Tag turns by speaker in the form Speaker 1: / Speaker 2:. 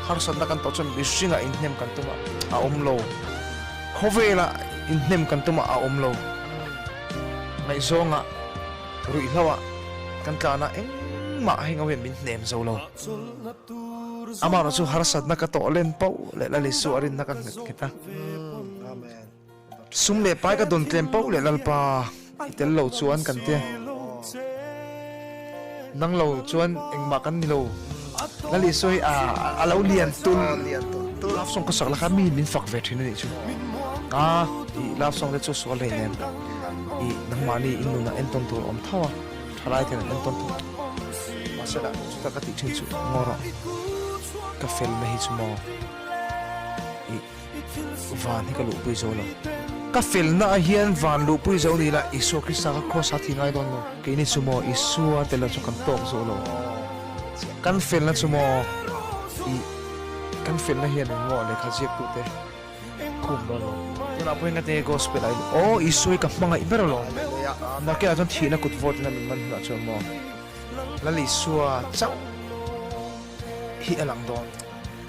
Speaker 1: Harsatna kan tawh chuan mihringah inhnem kan tum a, a awm lo. Khawvelah inhnem kan tum a, a awm lo. Ngaihzawngah, ruihhloah kan tlan a, engmah heng ho hian min hnem zo lo. Amaherawh chu harsatna ka tawh len poh leh Lal Isua a rinna ka nghet nghet a. Sum leh pai ka dawn tlem poh leh Lalpa i tel lo chuan kan ti. Nang lo chuan engmah kan ni lo. Lal Isua hi a lo lian tul. Love song ka sak la kha mi min fak ve thin a nih chu. A i love song te chu sual rei nen i nangmahni in nunah entawn tur a awm tho a, thalai ten an entawn tur. Mahse lah chuta ka tih thin chu ngaw rawh ka fel na hi chu maw i. Van hi ka luhpui zo lo. Ka felna ah hian van luhpui zo ni la, Isua Krista ka cross a thi ngai dawn lo. Keini chu maw Isua tel lo chu kan tawk zo lo. Kan felna chu maw i kan felna hian eng maw lehkha ziaktute khum dawn lo. Tunah pawh hian ka tinge gospel ah in aw Isua hi ka hmangaih ber alawm. Nakinah chuan thihna kut vawt in a min man hunah chuan maw Lal Isua chauh hi a lang dawn.